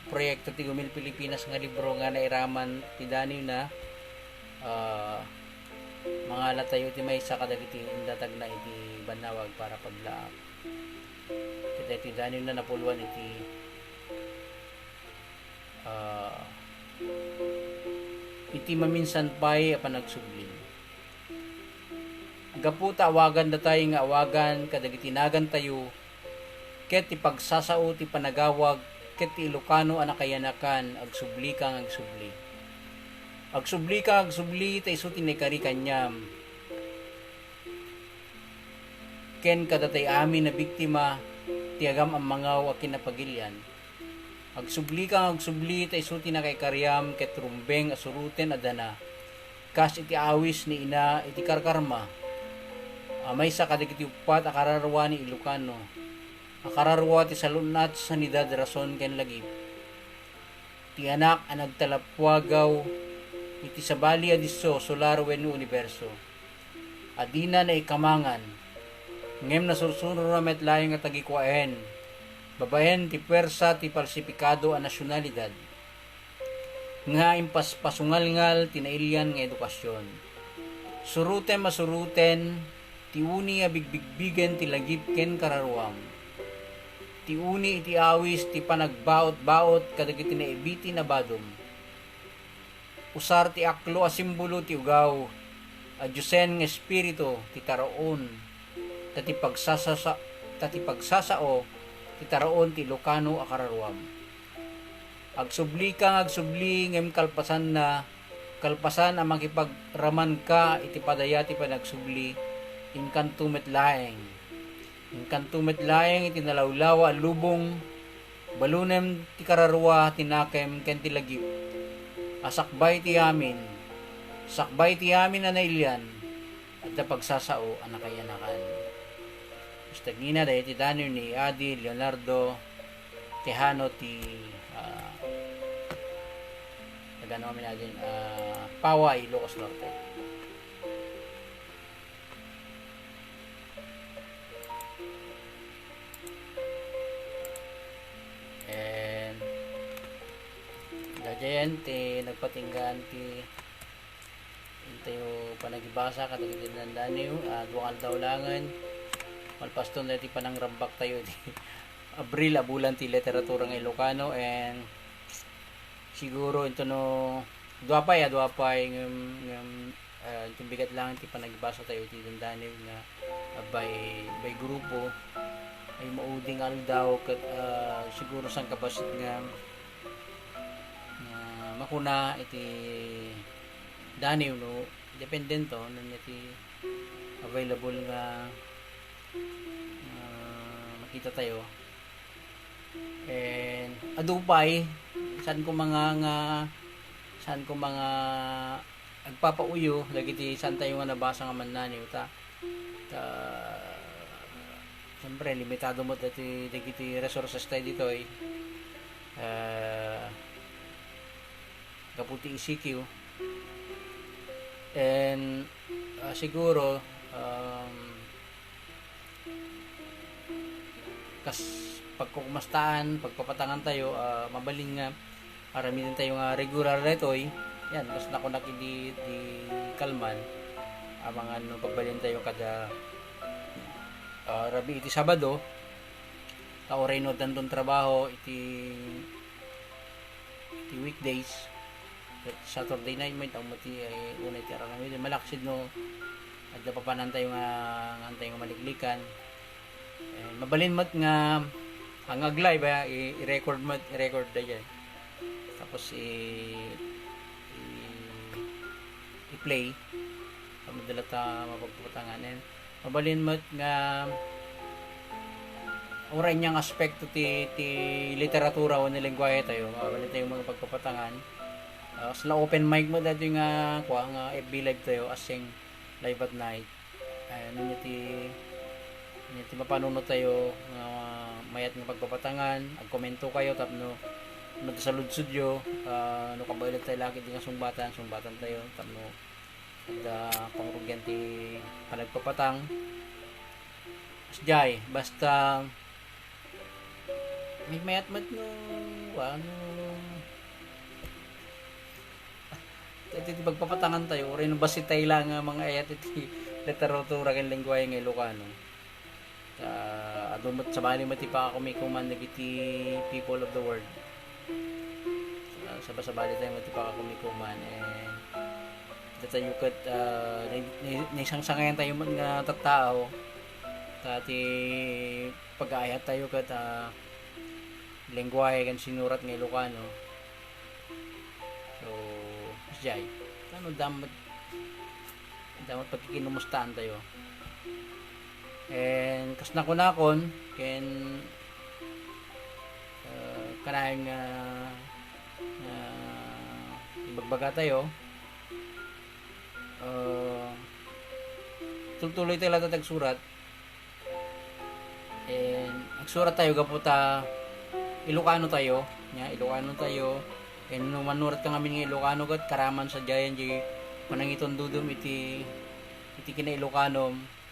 proyekto ti Gumil Pilipinas nga libro nga nairaman ti daniw na, Ah, mangalatayo ti maysa kadagiti indatagna iti bannawag para paglaak. Ket daytoy daniwna napuluan iti, ah, iti maminsan pay a panagsubli. Gapu ta awagandatay nga awagan kadagiti nagantayo, ket ti pagsasao ti panagawag ket ti Ilocano a nakayanakan, agsublika nga agsubli. Agsublika nga agsubli ta isu ti naikari kaniam ken kadatay amin a biktima ti agam-ammangaw a kinapagilian. Agsublika nga agsubli ta isu ti nakaikariam ket rumbeng a suroten a dana, kas iti awis ni ina iti karkarma, a maysa kadagiti uppat a kararua ni Ilocano, a kararua ti salun-at, sanidad, rason, ken lagip. Ti anak a nagtalappuagaw iti sabali a disso, solar wenno uniberso, a dina naikamangan, ngem nasursurona met laeng a tagikuaen, babaen ti puersa ti palsipikado a nasionalidad, nga impaspasungalngal ti nailian nga edukasion. Surotem a suroten ti uni a bigbigbigen ti lagip ken kararuam. Ti uni iti awis ti panagbaot-baot kadagiti naibitin a badom. Usar ti aklo a simbolo ti ugaw a diosen nga espiritu ti taraon, ta ti pagsasasa-, ta ti pagsasao ti taraon ti Ilocano a kararuam. Agsublika nga agsubli, ngem kalpasanna, kalpasan a makipagramanka iti padaya ti panagsubli, inkanto met laeng. Inkanto met laeng iti nalawlawa a lubong, balonem ti kararua ti nakem ken ti lagip, a sakbay ti amin, sakbay ti amin a nailian, adda pagsasao a nakayanakan. Kasta ngarud daytoy daniw ni Adi Leonardo Tejano ti, ah, taga-ano kami na din, ah, Pawa, Ilocos Norte. And, daydiay ti nagpatinggaan ti intayo panagibasa kadagiti dandaniw, ah, dua nga aldaw laengen. Malpasto na ti panangrambak tayo iti Abril a bulan ti literatura nga Ilocano, and siguro into no, dua pay, ah, dua pay, ngem, ngem, ah, into bigat laeng ti panagibasa tayo iti dandaniw nga, ah, by, by grupo, ay maudi nga aldaw, ket, ah, siguro saan ka bassit nga, nga makuna iti daniw no, depende to, no ania ti available nga, ah, makita tayo. And adu pay, saan ko mga nga, saan ko mga agpapauyo dagiti saan tayo nga nabasa nga mannaniw ta, ta, siyempre, limitado met dagiti, dagiti resources tayo ditoy. Ah, gapu ti E C Q. And, ah, siguro, um, kas pagkukumastaan, pagpapatangan tayo, ah, mabalin nga aramiden tayo nga regular daytoy. Yan, kas nakunak idi, di kalman, amangan no pagbalin tayo kada, ah, rabii iti Sabado, ta uray no addanton trabaho iti iti weekdays, Saturday night met, ammo ti, ay, unay ti aramid. Malaksid no adda papanan tayo nga, nga tayo nga maliklikan. Eh, mabalin met nga, ang ag-live, ah, i-, i-record met, i-record da dyan. Tapos i-, i-, i-play. Kami dala ta mapagpapatangan. And mabalin met nga uray ania nga aspekto ti, ti literatura wenno lengguwahe tayo, mabalin tayo mapagpapatangan. Ah, kasla open mic met daytoy nga, kua, nga F B live tayo, as in live at night. Ay, ano niya ti, ano ti mapanunot tayo nga mayat nga pagpapatangan, agkomento kayo tapno, no, saludsodyo, ah, no kabaelan tayo lagi di nga sungbatan, sungbatan tayo tapno adda pangrugyan ti panagpapatang. Sdiay, basta maymayat met no, ano, Iti, iti pagpapatangan tayo, uray no bassit tayo lang nga mangayat iti literatura ken lengguwahe nga Ilocano. Ta, adu met, sabali met ti pakakumikuman dagiti people of the world. Sa, sabasabali tayo met ti pakakumikuman, and datayo ket, ah, nai-, nai-, naisangsangayan tayo met nga tattao. Ta ti pag-aayat tayo ket, ah, lengguwahe ken sinurat nga Ilocano. So, kasdiay. Ano, damat, damat pagkikinumustaan tayo. And kas nakunakon, ken, uh, kanayon nga, nga ibagbaga tayo, uh, tultuloy tayo latta agsurat. And agsurat tayo gapu ta Ilocano tayo, nya, Ilocano tayo. And no manurat ka ngamin nga Ilocano ket, karaman sadiayan di panangitondudom iti, iti kina-Ilocanom.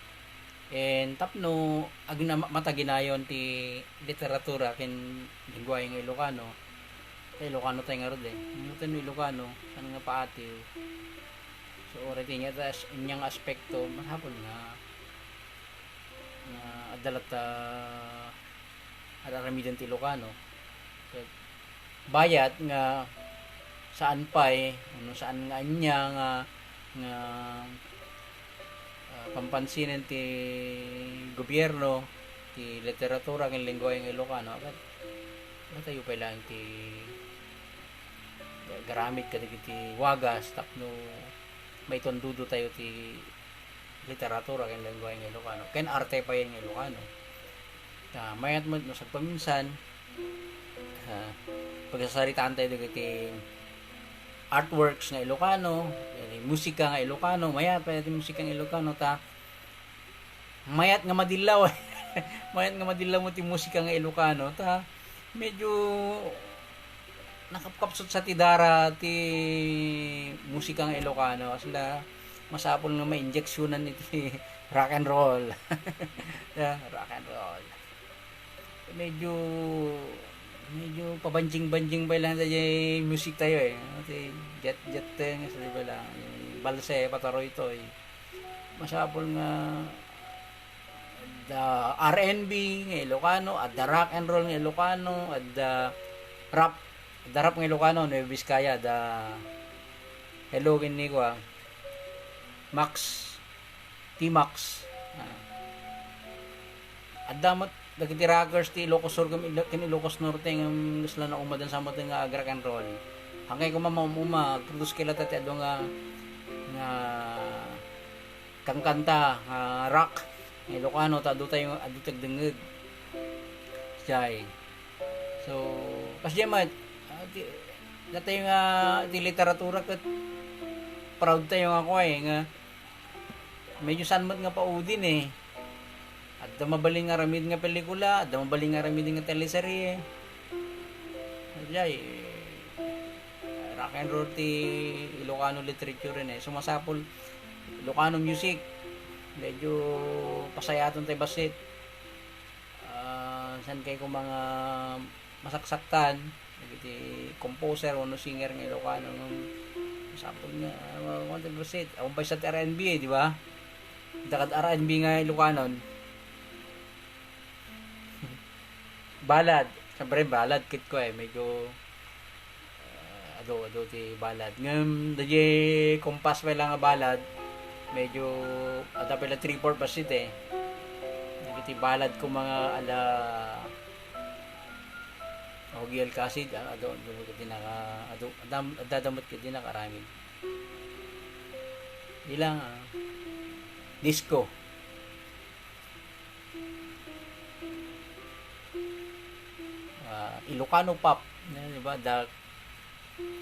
And tapno agna-, mataginayon ti literatura ken lengguwahe nga Ilocano. Ta Ilocano tayo ngarud eh. Ngem no Ilocano, saan nga paatiw? So, uray ti inya, ta as-, inya nga aspekto, masapul nga nga adda latta ar-aramiden ti Ilocano. Ket bayat nga saan pay, wenno saan nga ania nga, nga, ah, pampansinen ti gobierno ti literatura ken lengguwahe nga Ilocano, ket datayo pay laeng ti garamid kadagiti wagas tapno maitondudo tayo ti literatura ken lengguwahe nga Ilocano, ken arte pay nga Ilocano. Ta, mayat met no sagpaminsan, ah, pagsasaritaan tayo dagiti artworks nga Ilocano, dagiti musika nga Ilocano, mayat pay ti musika nga Ilocano, ta, mayat nga madillaw. Mayat nga madillaw mo ti musika nga Ilocano, ta, medyo nakapkapsut sa ti dara ti musika nga Ilocano, kasla masapul nga mainjeksionan iti rock and roll. Yeah, rock and roll. Medyo, medyo pabanjing-banjing pay lang daydiay music tayo eh. Ano, ti jet, jet thing, sabi ba lang, balse, pataroytoy. Masapul nga adda R and B nga Ilocano, adda rock and roll nga Ilocano, adda rap, adda rap nga Ilocano, Nueva Vizcaya, adda, hello, ken ni kua, Max, T-Max. Ah. Adda met dagiti rockers ti Ilocos Sur ken Ilo-, ken Ilocos Norte ngem kasla naumadan sa met nga ag-rock and roll. Haankayo koma maum-uma, agproduce kayo latta ti adu nga, nga kankanta, ah, rock nga Ilocano, ta adu tayo, adu ti agdengngeg. Jay. So, kasdiay met, ah, ti, datayo nga ti literatura ket proud tayo nga kua eh, nga medyo saan met nga paudin eh. Adda mabalin nga aramid nga pelikula, adda mabalin nga aramid nga teleserye. Jay, eh, rock and roll ti Ilocano literature eh. So, masapul, Ilocano music. Medyo pasayaton tayo bassit. Ah, saan kayo kung mga masaksaktan, dagiti composer wenno singer nga Ilocano, ngem masapul nga, ah, one hundred percent. Awan pay sa ti R and B eh, di ba? Dagiti R and B nga Ilocanon. Ballad. Siyempre, ballad, kit ko eh. Medyo, ah, adu, adu ti ballad. Ngem, daydiay kumpas pay lang nga ballad, medyo, adda pay la three-fourth bassit eh. Dagiti ballad ko mga ala, Ogie Alcacid, ah, adu, adu, ket di naka, adu, adam, adda met ket di nakaramid. Di lang, ah, disco. Ah, Ilocano pop, eh, di ba? Da,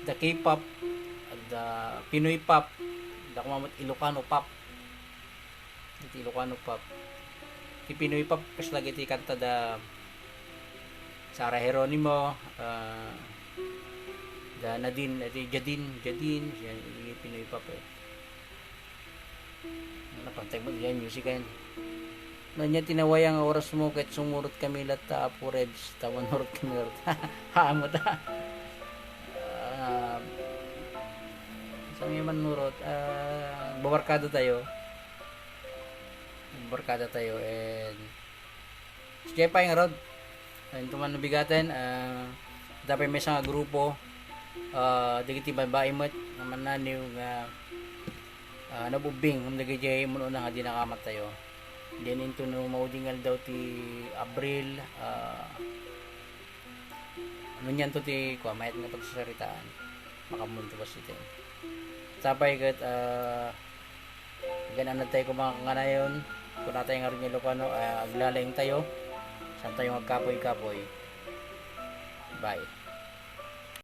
da K-pop, da Pinoy pop, da kuma met Ilocano pop. Iti Ilocano pop. Ti Pinoy pop, kas lagi ti kanta da Sarah Geronimo, ah, da Nadine, iti Jadine, Jadine, siya, iti Pinoy pop, eh. Napantay mo diay music ayan. No, ania ti nawayang nga oras mo ket sumurot kami latta, Apo Rebs, ta manurot kami latta. Haan met a. Ah, Sa ngayon man nurot, ah, babarkada tayo. Babarkada tayo and siyempre nga rod. Ayun, tuman nabigaten, ah, dapat may isang grupo, ah, dagiti babai met, nga mananiw nga, ah, nabubbing, ngem dagiti mun-una nga di nakamat tayo. Then into no mauding aldaw ti Abril, ah, ano niyan to ti, kua, mayat nga pagsasaritaan. Makamunto basta iti. Sapay ket, ah, agan-anad tayo kung mga kanganayon. Kung natay nga rin Ilocano, ah, aglalayng tayo. Saan tayo magkapoy-kapoy. Bye.